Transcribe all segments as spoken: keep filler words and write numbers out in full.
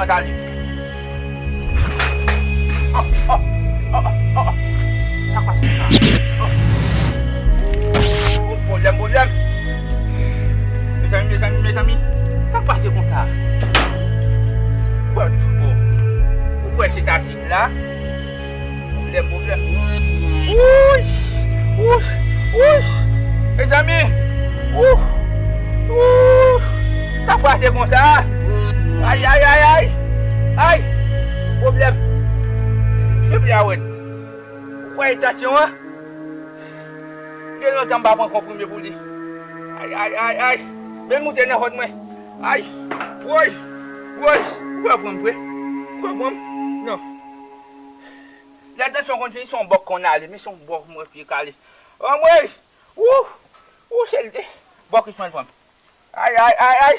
Tande. Oh, oh, oh, oh, oh, oh. Sa k pase konsa? Oh. Oh, pwoblèm, pwoblèm. Mezanmi, mezanmi, mezanmi. Sa k pase konsa? Ou kwè, ou kwè se ta sit la? Pwoblèm, pwoblèm. Wouch! Wouch! Wouch! Mezanmi! Wouch! Wouch! Sa k pase konsa? Ay, ay, ay, ay! Ay! Pwoblèm! Depi a wè. Ou kwè e tansyon an? Gen lontan m pa pran konprime pou li. Ay, ay, ay, ay! Men moute nan vant mwen. Ay! Woy! Woy! Ou pa pran m vre? Ou pa pran m? Non. Lè tansyon konn fini, se yon bòk konn ale, men se yon bòk mwen pye kale. Anmwey! Wouh! Wouh, se bòk ki pran pran. Ay, ay, ay, ay!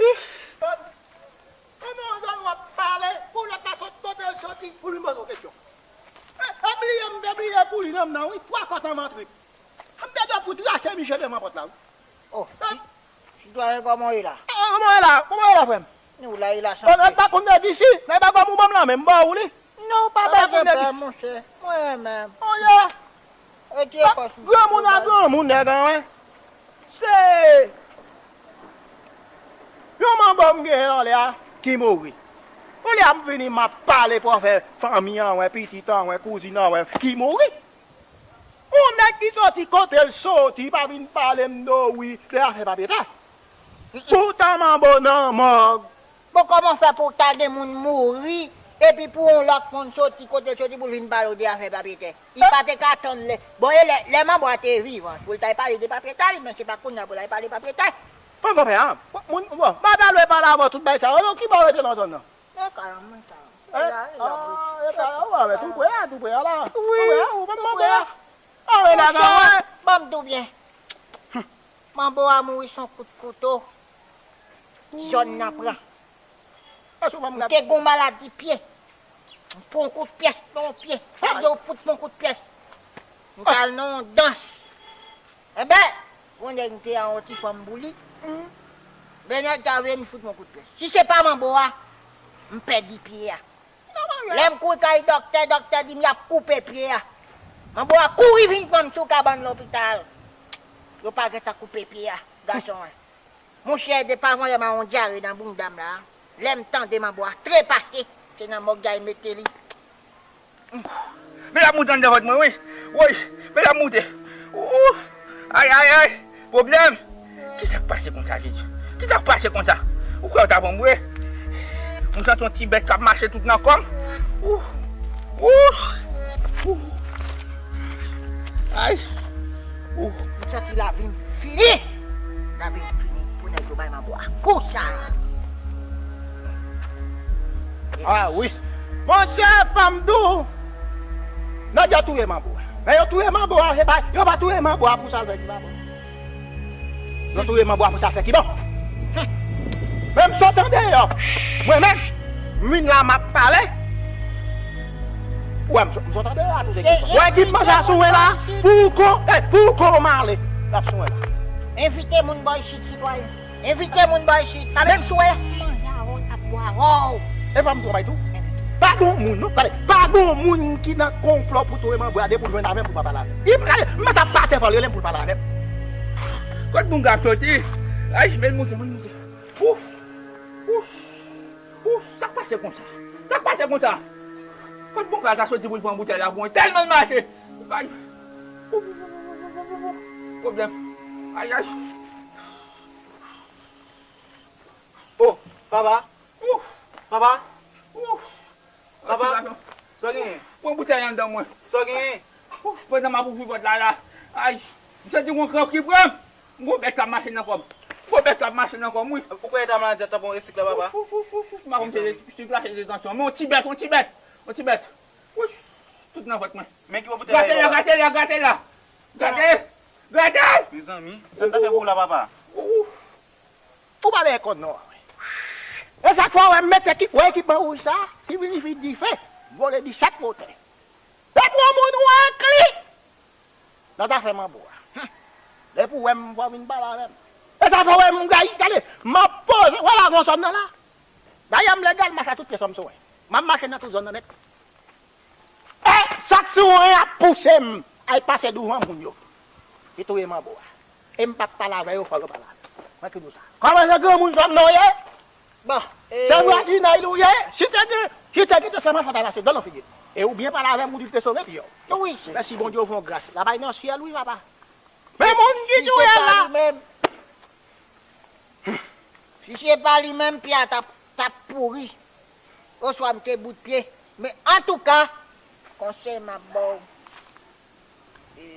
Ih! Kòman yon zòn w ap pale, pou lòt la sot kote l soti, pou li poze w kesyon? E, e bliye, m te bliye kou li nan m nan, wi, twa kòt anvan trip. M te dwe fout rache miche devan pòt la, wi. Oh, sitwayen, kòman w ye la? Ah, kòman w ye la? Kòman w ye la, frè m? Ou la, e la santi. Bon, e pa konn de di si, men bagay ou ban m la, men m ba ou li. Non, pa bezwen pè, monchè. Mwen menm. Oye. Retire kò sou. Granmoun a granmoun, nèg an, wen. Se yon manbo m genyen anlè a ki mouri. Olye a m vini, m ap pale pou afè fanmi an, wen, pitit an, wen, kouzin an, wen, ki mouri. Yon nèg ki soti kote l soti, pa vin pale m do wi de afè papye tè. Poutan manbo nan mòg. Bon, kòman fè pou ta gen moun mouri, epi pou yon lòt moun soti kote l soti pou l vin pale w de afè papye tè? Li pa te ka tann lè. Bon, e lè, lè manbo a te vivan, pou l ta pale de papye tè, men se pa kounye a pou l al pale papye tè. Bon, konpè, a, moun, bon, m pa ta dwe pale avè w tout bagay sa yo, non, ki bò w rete nan zòn nan? E kalanm mwen sa. E la, e la, ah, e la, ou pa wè tou pre a, tou pre a la. Wi, tou pre a, ou pa tou pre a. Ah, e la, monchè, ban m di w byen. Manbo a mouri s on kout kouto. Zòn nan pran. M te gon maladi pye. M pran kout pyès nan yon pye. Sa di w fout m yon kout pyès. M t al nan yon dans. Enben, gon nèg m te an yon ti fanm pou li. Enben, nèg sa vle m fout m yon kout pyès. Si se pa manbo a, m pèdi pye a. Lè m kouri kay dòktè, dòktè di m y ap koupe pye a. Manbo a kouri vin pran m sou kabann lopital. Yo pa gentan koupe pye a, gason an. Monchè, depi avanyè m a yon dyare nan bounda m la. Lè m tande manbo a trepase, se nan mòg y al mete li. Men l ap moute anndan vant mwen, wi. Woy, men l ap moute. Ooh, ay, ay, ay, pwoblèm. Kisa k pase konsa, Jezi? Kisa k pase konsa? Ou kwè w ta pran m vre? M santi yon ti bèt k ap mache tout nan kò m. Ooh, ooh, ooh. Ay. Ooh. M santi lavi m fini. Lavi m fini pou nèg yo bay manbo a kou sa. Ah wi. Monchè, fò m di w, nèg yo touye manbo a. Men yo touye manbo a, se pa, yo pa touye manbo a pou sa l fè ki pa bon. Yo touye manbo a pou sa l fè ki bon. Men m sot andeyò. Mwen menm, m vin la, m ap pale. Ou wè, m sot, m sot andeyò a tou se ki bon. Ou wè ki m manje a sou wen la? Pou w kon, eh, pou w kon m ale. L ap sou wen la. Envite moun bò isit, sitwayen. Envite moun bò isit. Menm si w wè. Manje avè w, ap bwè avè w. E pa m travay tou? Pa gen yon moun, non. Tande, pa gen yon moun ki nan konplo pou touye manbo a depi w jwenn avè m pou pa pale avè m. Li pa, tande, m mèt ap pase fò l rele m pou l pale avè m. Kot bounga ap soti? Ay, men l moute, men l moute. Ouf! Ouf! Ouf! Sa k pase konsa? Sa k pase konsa? Kot bounga sa soti pou l pran boutèy la pou mwen? Tèlman l mache! Ay! Ouf! Ouf! Ouf! Pwoblèm! Ay, ay! Oh, papa. Ouf! Papa. Ouf! Papa. Sa w genyen? Pran boutèy anndan mwen. Sa w genyen? Ouf! Pandan m ap ouvri pòt la la. Ay! M santi yon kran ki pran m. Yon bèt k ap mache nan kò m. Yon bèt k ap mache nan kò m, wi. Ou kwè eta maladi a tanpon esik la, papa? Ouf, ouf, ouf, ouf, ouf. M pa konn se, se glase de tansyon. Men yon ti bèt, yon ti bèt. Yon ti bèt. Ouf! Tout nan vant mwen. Men ki bò boutèy la ye, papa? Grate la, grate la, grate la. Grate! Grate! Mezanmi, sa n ta fè pou w la, papa? Ouf! Ou pa bezwen konn non. E sa k fè w wè m mete ekip, wè ekipman wouj sa, ki vini fi dife, vole disèt motè. Depi yon moun ou enkli nan zafè manbo a. Depi w wè m, fò w vin pale avè m. E sa fè w wè m gayi, tande, m ap poze, wè la gon sòn nan la. Dayè, m legal mache a tout pye san m sou wen. M ap mache nan tout zòn nan nèt. E sak sou wen ap pouse m al pase douvan moun yo. Li touye manbo a. E m p ap pale avè yo, fò yo pale avè m. Mwen ki di w sa. Kòman se granmoun sa m non ye? Bon, e Se vwazin li ou ye? Si te gen, si te gen te sèman sa ta pase dlo nan figi l. E ou byen pale avè m, ou di l te sove pi yo. Wi, se Mèsi Bondye, ou fè yon gras. L ap al nan syèl wi, papa. Men moun ki Si touye se pa la. li menm, si se pa li menm, pye a t ap, t ap pouri. Oswa m te bout pye. Men antouka, konsèy m ap ba w, e,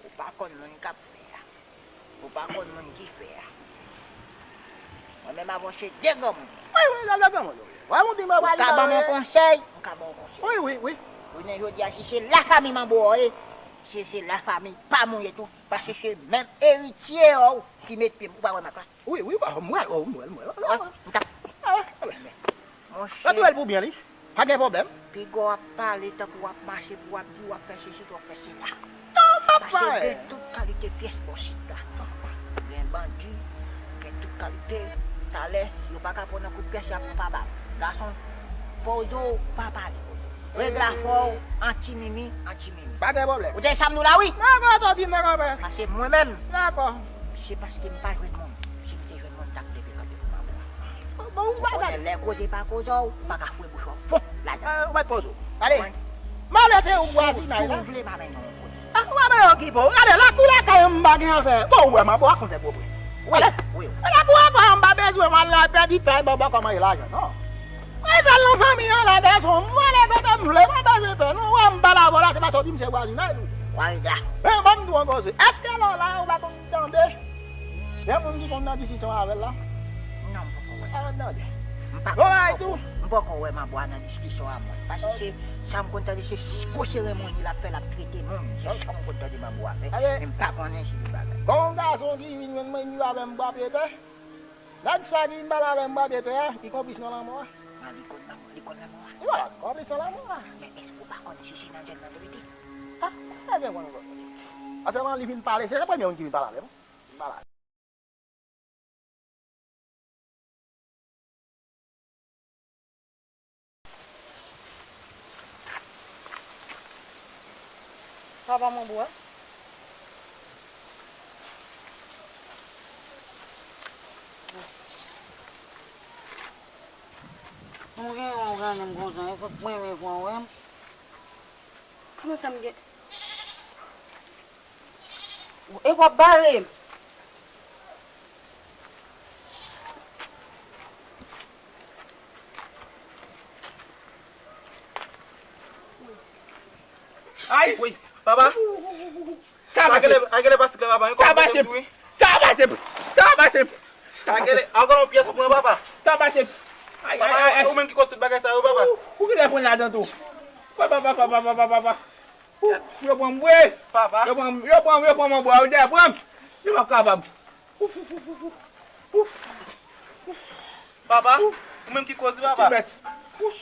ou pa konn moun k ap fè a. Ou pa konn moun ki fè a. Mwen menm avè w se de granmoun. Wi, wi, se de granmoun, wi. Wè, moun di mwen Ou pral ka ban mwen yon konsèy, m ka ban w yon konsèy. Wi, wi, wi. Jounen jodi a, si se lafanmi manbo a w ye, si se lafanmi pa m ou ye tou, paske se menm eritye a w ki met pye m, ou pa wè m ap la. Wi, wi, m wè, m wè, m wè, m wè. Wè, m t ap Ah, wè, wè. Monchè. Yo tou wè l pou byen li. Pa gen pwoblèm. Piga w ap pale tankou w ap mache pou w ap di w ap fè sesi, w ap fè sela. Paske gen tout kalite pyès bò sit la. Gen bandi, gen tout kalite. Talè, yo pa ka pran nan kout pyès, y ap pran pa bal. Gason, poze w, pa pale. Règ la fò w, an ti mimi, an ti mimi. Pa gen pwoblèm. Ou tande sa m di w la, wi? Dakò, sa w di m nan kanpe. Paske mwen menm, Dakò. se paske m pa jwenn moun. Si m te jwenn moun, m t ap leve kanpe pou manbo a. Bon, ou pa Ou konnen gade. lè koze pa koze w, ou pa ka foure bouch ou fon ladan. Ah, ou mèt poze w. Gade. Mwen, M a lese ou vwazinay la. Tou vle m a mennen w kote. Ah, ou a mennen okipe w. Gade, lakou lakay an m pa gen afè. Bon, ou wè manbo a konn fè pwopre. Wi, Gade. wi. E lakou lakay an m pa bezwen m al la pèdi tan, bon, bon, kòman e lajan, non. Mwen sèl nan fanmi an la, gason. Mwen ale kote m vle, mwen bezwen fè. Non, wè m pa la, vòlò, se pa soti m se vwazinay, wi. Wè, gade. Men, ban m di w yon koze. Èske lè w la, ou pa konn tande? Gen moun ki konn nan diskisyon avè l la? Non, m poko wè. Avè l tande. M pa Bon, konn, ay, m poko, tou. m poko wè manbo a nan diskisyon a mwen. Paske se, sa m konn tande, se gwo seremoni l ap fè, l ap trete moun. Se sa m konn tande manbo a fè. Abe. Men m pa konnen si li bagay. Gon gason ki vin jwenn mwen, li avè m bwa pye tè. Nèg sa ki vin pale avè m bwa pye tè a, li konplis nan lanmò a. Nan li konn lanmò, li konn lanmò a. Li pa konplis nan lanmò a. Men èske ou pa konnen si se nan zòn nan li rete? Ah, pa gen moun konn. Paske li vin pale, se premye moun ki vin pale avè m. Vin pale avè m. Sa pa manbo a? Mwen gen yon grann nonm konsa, e fòk mwen menm fò wè m. Kòman sa m gen? E w ap bare m. Ay! Wi, papa. Sa pase. Sa genlè, sa genlè pa siklè papa, wi, Sa kòm pase. Wi. Sa pase. Sa pase. Sa genlè, a genlè yon pyès ou pran papa. Sa pase. Ay, Papa, ay, ay, ay. Ou menm ki koz tout bagay sa yo, papa. Ou, ou genlè pran ladan tou. Papa, papa, papa, papa, papa. Ou, yo pran m, wi. Papa. Yo pran m, yo pran m, yo pran m, yo pran m. Yo pa kapab. Ouf, ouf, ouf, ouf, ouf. Ouf. Papa, ou menm ki koz li, papa. Ti bèt. Ouf.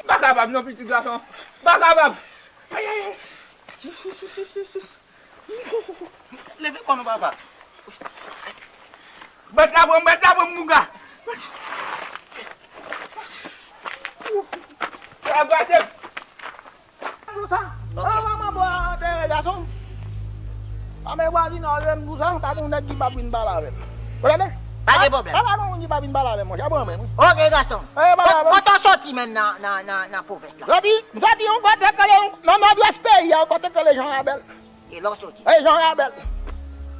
M pa kapab non, pitit gason. M pa kapab. Ay, ay, ay. Leve kò nou, papa. Bèt la pran m, bèt la pran m, mouga. Ouf. Sa gate m. Konsa. Ok. Ah, manman, bò, atè, gason. Pa men vwazin nan rem konsa, pa gen yon nèg ki p ap vin pale avè m. Ou tande? Pa gen pwoblèm. Pa, pa gen yon moun ki p ap vin pale avè m, monchè, pran men, wi. Ok, gason. Eh, pa Kot, kote w soti menm nan, nan, nan, nan pwovens la? Soti, m soti yon kote k rele, nan nòdwès peyi a, yon kote k rele Jan Rabèl. E lè w soti? E Jan Rabèl.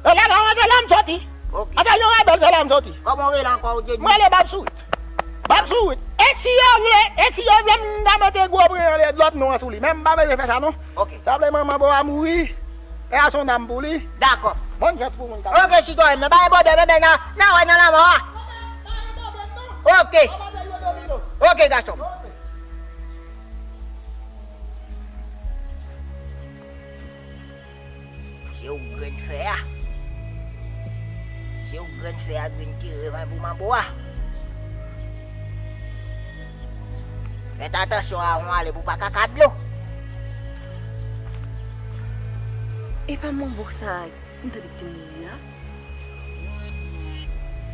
E la, la, se la m soti. Ok. Atè Jan Rabèl, se la m soti. Kòman w rele ankò, ou te di? Mwen rele Bab Sourit. Bab Sourit. E si yo vle, e si yo vle, m ta mete gwo preyen lòt non an sou li. Men m pa bezwen fè sa, non. Ok. Sa vle manman bò a mouri. E a se yon dam pou li. Dakò. Bòn chans pou moun k ap Ok, sitwayen, nan pa gen pwoblèm, men nan, nan wè nan lanmò a. Ok. Ok, gason. Se yon grenn fè a. Se yon grenn fè a k vin tire van pou manbo a. Fèt atansyon a ou ale pou pa kaka dlo. E pa manbo sa m tande ki te mouri a?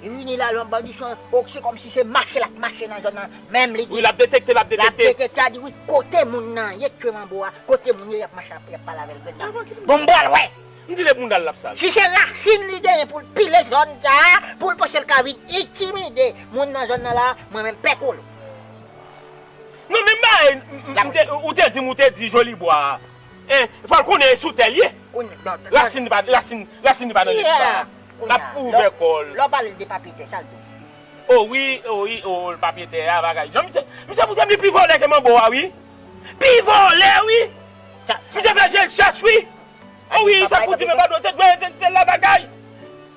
Li vini la, lòt bandi son, ok, se kòmsi se mache l ap mache nan zòn nan. Menm li di. Wi, l ap detekte, l ap detekte. L ap detekte, a di wi, kote moun nan ye, tchwe manbo a, kote moun yo, y ap mache ap, y ap pale avè l, grenn nan. Bon, m pral wè. M di le moun dal l ap sal. Si se rasin li genyen pou l pile zòn sa a, pou l panse l ka vin entimide moun nan zòn nan la, mwen menm pè kolo. Non, men m ba, m, m, m te, ou te di m, ou te di Jolibwa. Hein, fò l konnen e sou tè l ye. Rasin li pa, rasin, rasin li pa nan espas. L ap ouvè kò l. Lè w pale de papye tè, sa l di w? O wi, o wi, o, papye tè a, bagay. Jan misye, misye pou tè m li pi vòlè ke manbo a, wi. Pi vòlè, wi. Misye fè je l chèch, wi. O wi, sa pou di men pa dwe te dwe te te la bagay.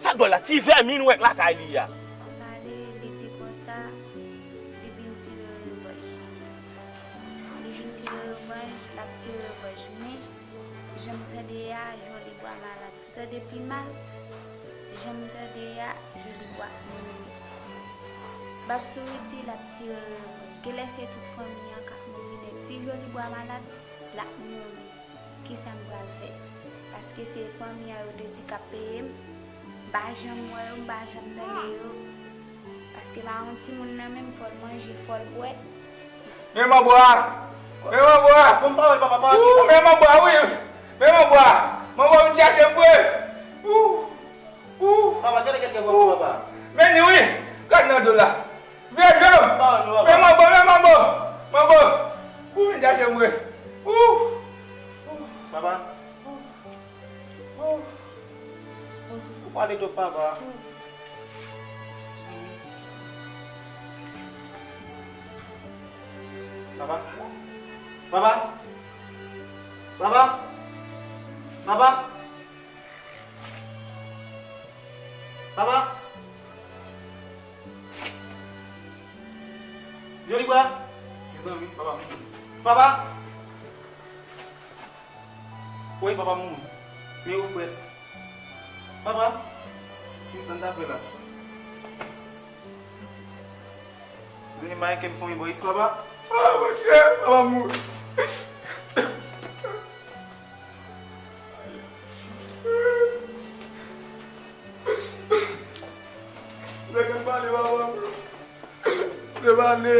Sa dwe la, ti vèmin wèk lakay li a. Pale, li di konsa, li vin tire revanj. Li vin tire revanj, l ap tire revanj. Men, jan m tande a, Jolibwa malad. Ou tande pi mal? Jan m tande a, Jolibwa ap mouri. Bab Sourit di l ap tire revanj. Genlè se tout fanmi an k ap mouri nèt. Si Jolibwa malad, l ap mouri. Kisa m pral fè? Paske se fanmi an yo te di k ap peye m. M pa janm wè yo, m pa janm tande yo. Paske pa yon timoun nan menm, fò l manje, fò l bwè. Men manbo a! Men manbo a! Bon, pawòl, papa, pa. Ou, men manbo a, wi! Men manbo a! Manbo a vin chache m vre! Ou! Ou! Papa, gade kèk gwo papa. Men ni wi! Gad nan do la! Vye dlo! Men manbo, men manbo! Manbo! Ou vin chache m vre! Ou! Papa! Ou pale twòp, papa. Papa. Papa. Papa. Papa. Papa. Jolibwa. Mezanmi, papa. Papa. Woy, papa mouri. Men yo frèt. Papa, kisa n ta fè la? Vini may ke m fon bò isi, papa. Ah, monchè, papa mouri. Nèg an pale, papa mouri. Devan li.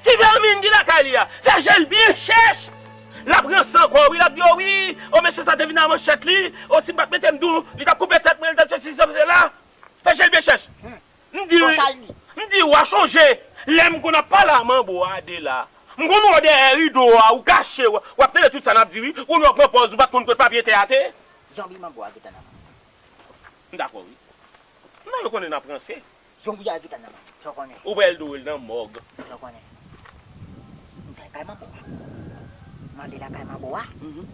Ti vèmin ki lakay li a, fè je l byen chèch. L ap ranse ankò, wi, l ap di, o wi, o mesye sa te vin a manchèt li, o si m pa t mete m dou, li t ap koupe tèt mwen, li t ap fè sesi, fè sela. Fè je l byen chèch. Hmm. M di, m di, w a chonje, lè m konn ap pale a manbo a de la. M konn wè w dèyè rido a, ou kache, w, w ap tande tout sa n ap di, wi. Ou konn wè w pran pòz, ou pa t konn kot papye tè a te ye. Zonbi manbo a gentan nan men w. M dakò, wi. Non, yo konnen n ap ranse. Zonbi a gentan nan men w, sa w konnen. Ou pral dwe l nan mòg. Sa w konnen. M fè kay manbo a. M ale lakay manbo a. Mhm.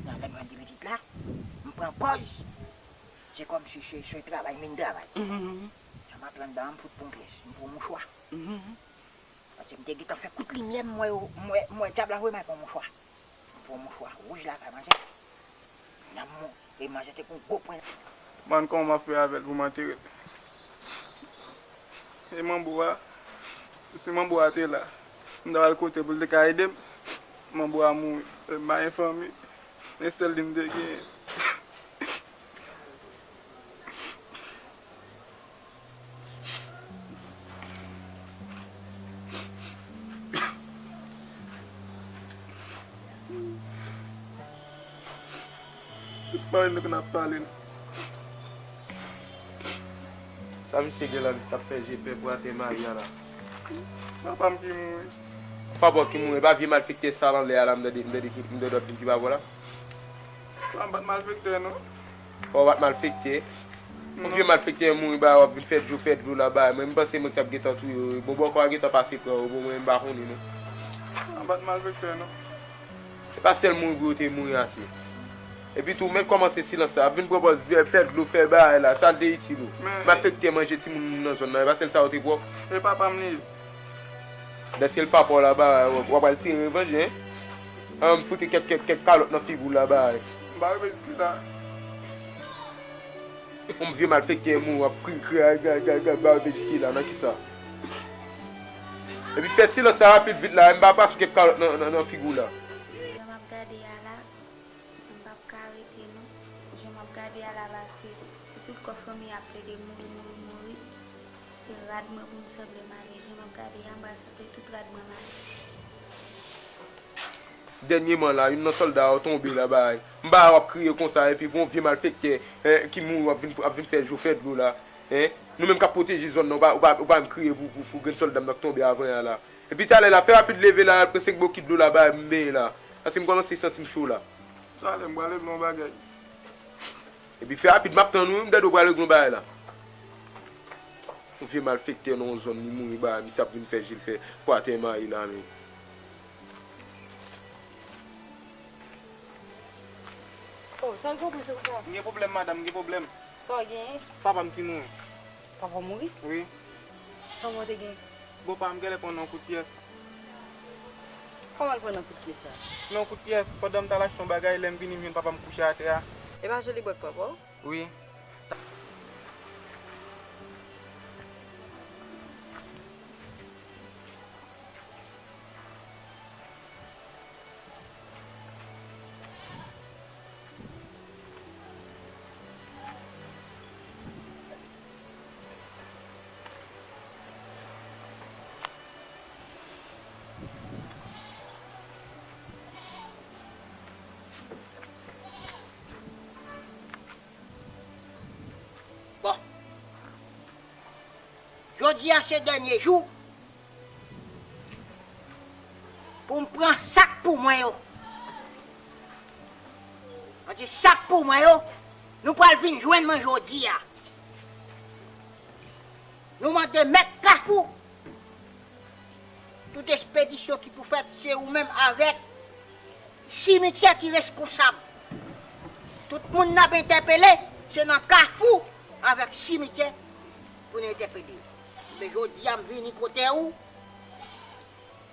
Nan lè m jwenn ti pitit la, m pran pòz. Se kòmsi se, se travay, m vin travay. Mhm. Jan m ap pran dan an, m fout pran pyès, m pran mouchwa. Mhm. Paske m te gentan fè kout limyè, m wè yo, m wè, m wè dyab la voye m al pran mouchwa. M pran mouchwa wouj la, fè manzè. Nan mou, e manzè te gon gwo pwen. Man, kòman m ap fè avè l pou m antere l? E manbo a, si manbo a te la, m ta al kote pou l te ka ede m. Manbo a mouri. E m pa gen fanmi. E sèl li m te genyen. Pale nou konn ap pale. Sa misye gen la, li t ap fè je pè pou atè Mari a la. Papa m ki mouri. Papa w ki mouri, e pa vye malfektè sal anlè a la, m tande, m tande ki, m tande w ap di m ki papa w la. Papa m pa t malfektè, non. Papa w pa t malfektè. Yon vye malfektè mouri, ba, w ap vin fè dlo, fè dlo la, ba. Mwen, m panse mwen k t ap gentan touye w. Bon, bòkò a gentan pase pran w, bon, mwen, m pa konnen, non. Papa m pa t malfektè, non. Se pa sèl mouri pou yo te mouri ase. Epi tou, men kòmanse silans la. Ap vin pran pòz, fè dlo, fè bagay la. Sa l te itil ou? Malfektè manje timoun nan zòn nan. E pa sèl sa yo te pran. E papa m li ye. Dèske l papa w la, ba, w ap al tire revanj, en? An, m foute kèk, kèk, kèk kalòt nan figi w la, ba. M pa rive jiske la. Yon vye malfektè mouri, w ap kri, kri, ay, ay, ay, ay, ba yo jiske la, nan kisa? Epi fè silans la rapid vit la, m pa pase kèk kalòt nan, nan, nan figi w la. Jan m ap gade a la, m p ap ka rete non. Jan m ap gade a la, paske se tout kò fanmi a ap plede mouri, mouri, mouri. Se rad mwen pou m sanble m ale. Jan m ap gade a, m pral sanble tout rad mwen m ale. Dènyèman la, youn nan sòlda yo tonbe la, bay. M ba w ap kriye konsa, epi gon vye malfektè, eh, ki mouri, w ap vin, w ap vin fè jou fè dlo la. Eh? Nou menm k ap pwoteje zòn nan, ou pa, ou pa, ou pa menm kriye pou, pou, pou grenn sòlda m nan k tonbe avan an la. Epi talè la, fè rapid leve la, al pran senk bokit dlo la, bay, m benyen la. Paske m kòmanse santi m cho la. Talè, m pral regle yon bagay. Epi fè rapid, m ap tann ou, m tande w pral regle yon bagay la. Yon vye malfektè nan yon zòn, li mouri, bay, misye ap vin fè je l fè pou atè mayi la, men. Oh, sa l pwoblèm se konsa? M gen pwoblèm, madanm, m gen pwoblèm. Sa w genyen? Papa m ki mouri. Papa w mouri? Wi. Sa w te gen? Bon, pa m genlè pran nan kout pyès. Kòman l pran nan kout pyès sa? Nan kout pyès, pandan m t al achte yon bagay, lè m vini, m jwenn papa m kouche atè a. E pa Jolibwa k papa w? Wi. Bon. Jodi a se dènye jou pou m pran sak pou mwen yo. Mwen di sak pou mwen yo, nou pral vin jwenn mwen jodi a. Nou mande mèt Kafou, tout espedisyon ki pou fèt, se ou menm avèk simityè ki responsab. Tout moun n ap entèpele, se nan Kafou avèk simityè pou n entèpele yo. Men jodi a, m vini kote ou,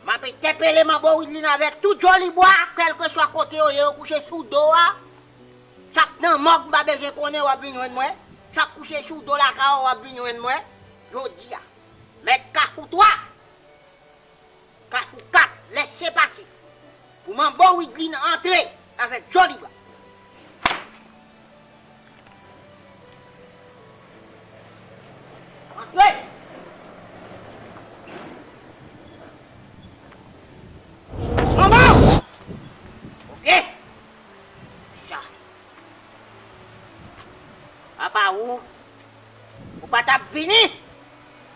m ap entèpele Manbo Widlin avèk tout Jolibwa, kèlkeswa kote yo ye, yo kouche sou do a. Sa k nan mòg, m pa bezwen konnen, w ap vin jwenn mwen. Sa k kouche sou do lakay ou, w ap vin jwenn mwen. Jodi a, mèt Kafou twa, Kafou kat, lèse pase pou Manbo Widlin antre avèk Jolibwa. Antre! Manbo! Oke. Sa. Apa ou? Ou pa t ap vini?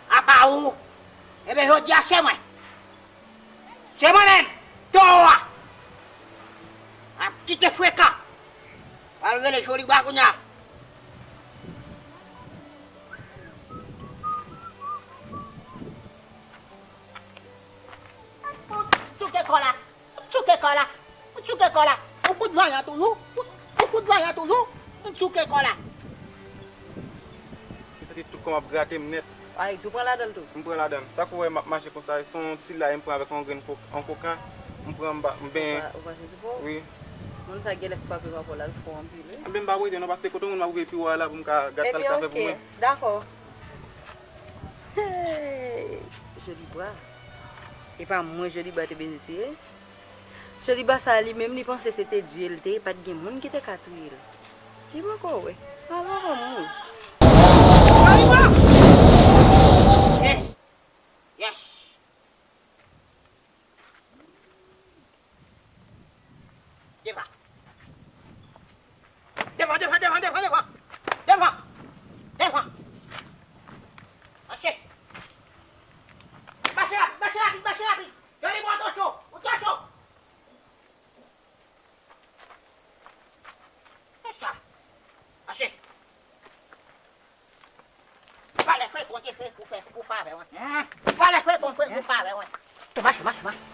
Apa ou? Ebyen, jodi a, se mwen. Se mwen menm, towo a. Ap kite frekan. Al rele Jolibwa kounye a. Tchouke kò la. Tchouke kò la. Tchouke kò la. Ou kout vanyan toujou. Ou kout vanyan toujou. Tchouke kò la. M santi tout kò m ap grate m nèt. Ay, di w pran ladan l tou? M pran ladan l. Sa k ou wè m ap mache konsa, se yon ti lay m pran avèk yon grenn kok-, yon koka. M pran, m ba, m benyen. Ou pa, ou pa santi fò? Wi. Moun sa genlè frape pa fò la, l fò anpil, wi. Ebyen, m pa prete non, paske kote moun m ap rive pi wo a la pou m ka gad sa l ka fè pou mwen. Ebyen, oke, dakò. Hey! Jolibwa. E pa mwen Jolibwa te bezwen tiye. Jolibwa sa li menm li panse se te Dye l te ye, pa t gen moun ki te ka touye l. Li poko wè. Al poko mouri. Jolibwa! Yes! Yes! Devan. Devan, devan, devan, devan, devan. Devan. Devan. Mache. Mache rapid, mache rapid, mache rapid. Jolibwa, ou twò cho, ou twò cho. Se sa. Mache. Valè frekan, te frekan, fè, ou pa avè mwen. Valè frekan, frekan, pa avè mwen. Mache, mache, mache.